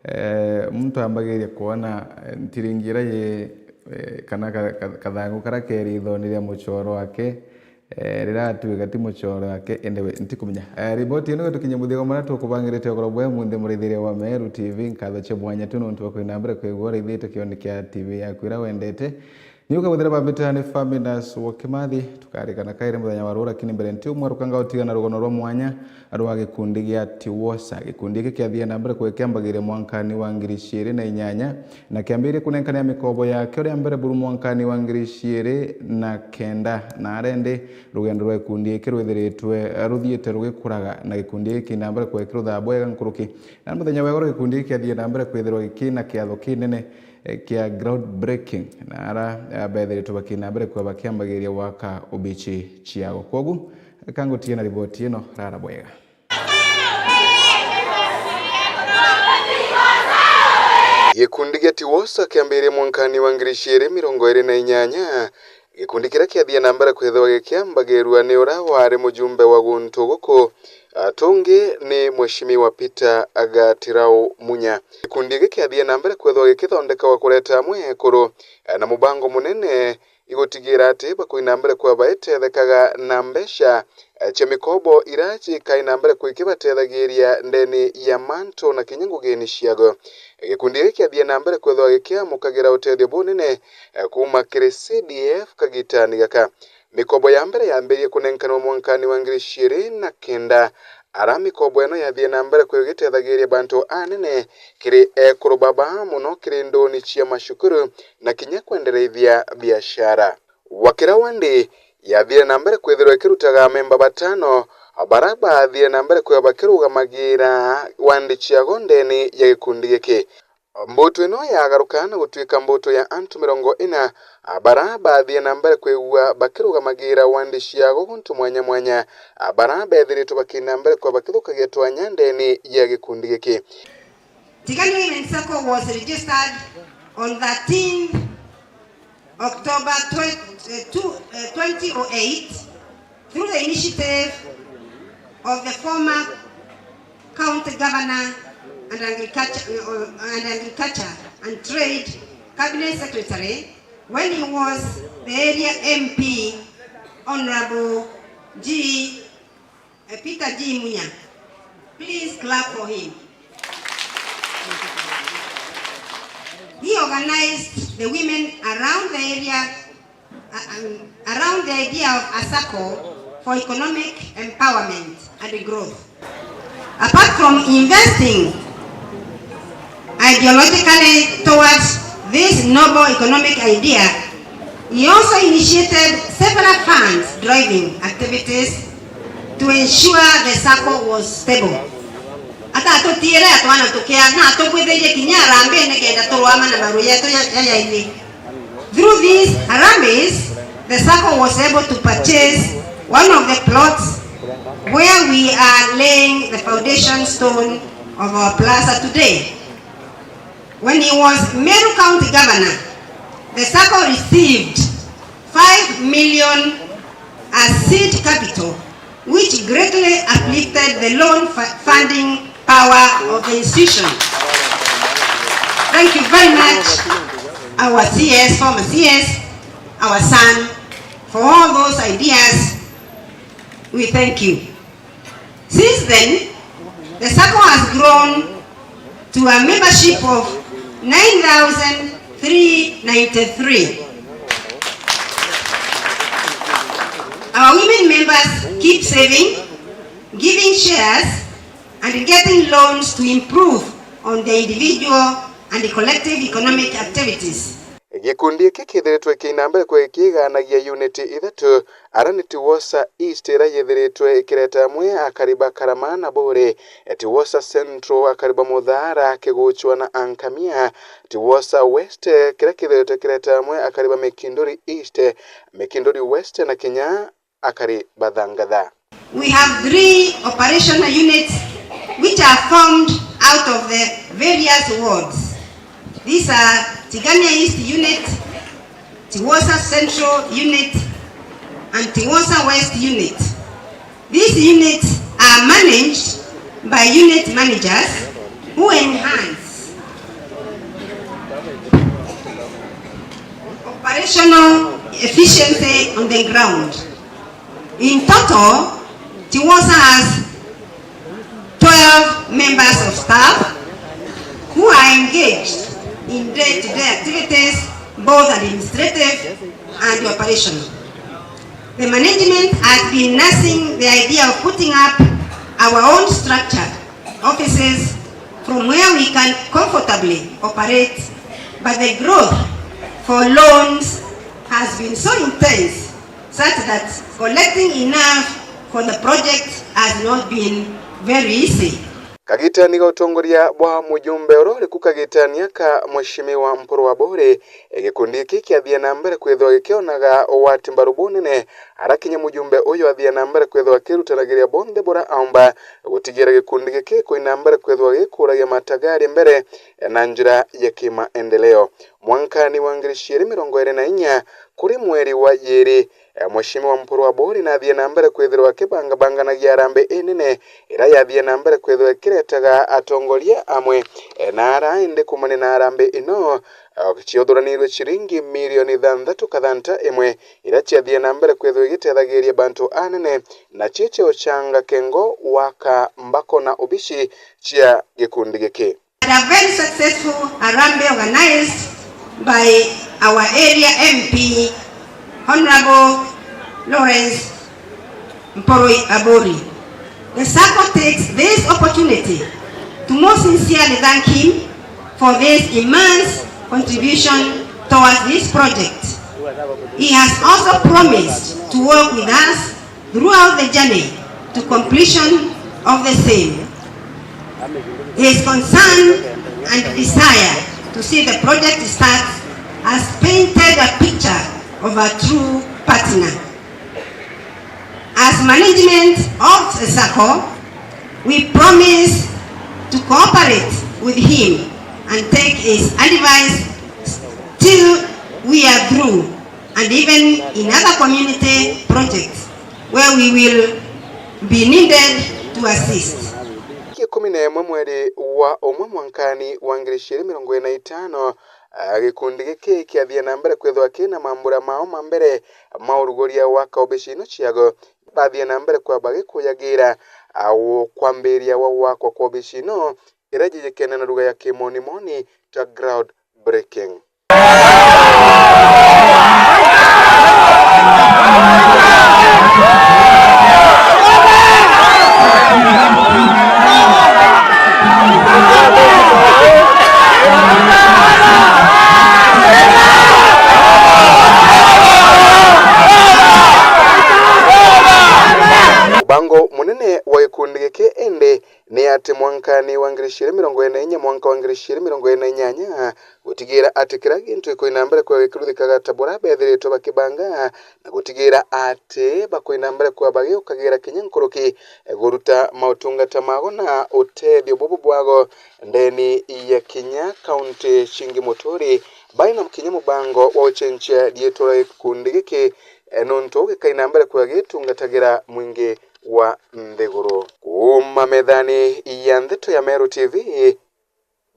eh, muntu ambagiria kwona, eh, ntiringi iria yi, eh, kana ka-, ka-, kathangu karia keri ithoni ria muchoro wake, eh, riria atuika ti muchoro wake, indi we ntikumenya. Eh, riboti ino gitukinyia muthia gwa maria tukubangirite ugoro bwa umunthi, murithiria wa Meru T V, nkatho cia mwanya tu nontu bwa kwina mbere kwigua urithite kioni kia T V yaku iria wendete. Ni ukabuthira babita ni Faminas wa Kimathi, tukarikana kairi muthenya wa ruu, lakini mbere nti umwe rukanga utigana rugono rwa mwanya rwa gikundi gia Tiwosa. Gikundi giki kiathie na mbere kwikiambagiria mwankani wa ngiri ciiri na inyanya, na kiambirie kunenkania mikobo yakio ria mbere buru mwankani wa ngiri ciiri na kenda, na arendi rugendo rwa gikundi giki rwithiritwe ruthiite rugikuraga, na gikundi giki na mbere kwekiruthaa bwega nkuruki. Na muthenya wa igoro gikundi giki kiathie na mbere kwithirwa gikina kiatho kinene eh, kia groundbreaking, na ara, eh, bethiritwe bakina mbere kwa bakiambagiria gwaka obichi ciao. Kwogu, reka ngutige na riboti ino rara bwega. Gikundi gia Tiwosa kiambirie mwankani wa ngiri ciiri mirongo iiri na inyanya, gikundi kiria kiathie na mbere kwithirwa gikiambagirua ni uria wari mujumbe wa guntu guku, atungi ni Mheshimiwa Peter Gatirau Munya. Gikundi giki kiathie na mbere kwithirwa gikithondeka wa kureta amwe ekuru, eh, na mubango munene igutigira ati bakwina mbere kwa baitethekaga na mbeca, eh, cia mikobo iria cikai na mbere kwikibatethagiria ndeni ya mantu na kinya ngugini ciago. Gikundi giki kiathie na mbere kwithirwa gikiamukagira utethio bunene, eh, kuuma kiri C D F kagitani gaka. Mikobo ya mbere yambirie kunenkanwa mwankani wa ngiri ciiri na kenda, ara mikobo ino yathie na mbere kwigitethagiria bantu anene kiri ekuru baba muno kiri nduni cia macukuru na kinya kwendereithia biashara. Wakira wandi yathire na mbere kwithirwa ikirutaga amemba batano, bara bathire na mbere kwithirwa bakirugamagira wandi ciago ndeni ya gikundi giki. Mbutu ino yagaruka na gutuika mbutu ya antu mirongo ina, a, bara bathie na mbere kwigua bakirugamagira wandi ciago guntu mwanya mwanya, a, bara bethiritwe bakina mbere kwa bakithukagia twanya ndeni ya gikundi giki. Tigania Women Sacco was registered on thirteenth October twenty, uh, two, uh, twenty oh eight, through the initiative of the former County Governor and Agriculture, uh, and Agriculture and Trade Cabinet Secretary when he was the area M P, Honorable G Uh, Peter G. Munya. Please clap for him. He organized the women around the area, uh, um, around the idea of a sacco for economic empowerment and growth. Apart from investing ideologically towards this noble economic idea, he also initiated several funds driving activities to ensure the sacco was stable. Atatutiire atwana tukia na atubwithirie kinya harambee nikenda turwama na maru yetu ya, ya, ya ini. Through these harambees, the sacco was able to purchase one of the plots where we are laying the foundation stone of our plaza today. When he was Meru County Governor, the sacco received five million as seed capital, which greatly uplifted the loan fu-, funding power of the institution. Thank you very much, our C S, former C S, our son, for all those ideas. We thank you. Since then, the sacco has grown to a membership of nine thousand three ninety-three. Our women members keep saving, giving shares, and getting loans to improve on their individual and collective economic activities. Gikundi giki kithiritwe kina mbere kwi kiiganagia unit ithatu, ara ni Tiwosa East iria yithiritwe ikireta amwe akari ba Karama na Buri, Tiwosa Central akari ba Muthara, Kiguchwa na Ankamia, Tiwosa West kiria kithiritwe kireta amwe akari ba Mikinduri East, Mikinduri West na kinya akari ba Thangatha. We have three operational units which are formed out of the various wards. These are Tigania East Unit, Tiwosa Central Unit and Tiwosa West Unit. These units are managed by unit managers who enhance operational efficiency on the ground. In total, Tiwosa has twelve members of staff who are engaged in day-to-day activities, both administrative and operational. The management has been nursing the idea of putting up our own structured offices from where we can comfortably operate, but the growth for loans has been so intense such that collecting enough for the project has not been very easy. Kagitani ga utongoria bwa mujumbe oro riku kagitania ka Mheshimiwa Mpuru Aburi, gikundi giki kiathie na mbere kwithwa gikionaga ugwati mbaru bunene, arakinya mujumbe uyu athie na mbere kwithwa akirutanagiria bonthe bura aumba gutigira gikundi giki kwina mbere kwithwa gikuragia matagaria mbere na njira ya kimaendeleo. Mwankani wa ngiri ciiri mirongo iiri na inya, kuri mweri wa yiri, eh, Mheshimiwa Mpuru Aburi nathie na mbere kwithirwa akibangabanganagia harambee inene iria yathie na mbere kwithirwa ikiretaga atongoria amwe, eh, na ara indi kumania na harambee ino, eh, ciothuranirwe ciringi milioni ithanthatu kathanta imwe, iria ciathie na mbere kwithirwa igitethagiria bantu anene, na cio cia ucanga kengo, waka, mbako na obici cia gikundi giki. At a very successful Harambee organized by our area M P, Honorable Lawrence Mpuru Aburi. The sacco takes this opportunity to most sincerely thank him for this immense contribution towards this project. He has also promised to work with us throughout the journey to completion of the same. His concern and desire to see the project start has painted a picture of a true partner. As management of the sacco, we promise to cooperate with him and take his advice till we are through, and even in other community projects where we will be needed to assist. Ikumi na imwe mweri wa umwe mwankani wa ngiri ciiri mirongo iiri na itano, ah, gikundi giki kiathie na mbere kwithwa kina mambura mao ma mbere ma uruguria wa kaobici ino ciago. Bathie na mbere kwamba gikuyagira, ah, u-, kwambiria wa gwakwa kwa obici ino, iria jijikene na lugha ya kimonimoni ta ground breaking. Mubango munene wa gikundi giki indi ni ati mwankani wa ngiri ciiri mirongo iiri na inya, mwanka wa ngiri ciiri mirongo iiri na inyanya, gutigira ati kira gintu gikoina mbere kwega gikiruthikaga ta buria bethiritwe bakibanga, na gutigira ati bakoina mbere kwega bagiukagira kinya nkuruki, eh, guruta mautungata mago na utethio bubu bwago ndeni ya kinya kaunti cingi muturi, baina kinya mubango wa ucenjia riitwa ria gikundi giki, eh, nuntu gikaina mbere kwega gitungatagira mwingi wa nthiguru. Kuuma methani ya ndeto ya Meru T V,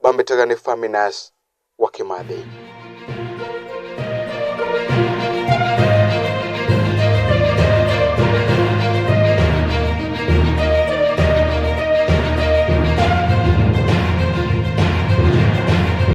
bambitaga ni Faminas wa Kimathi.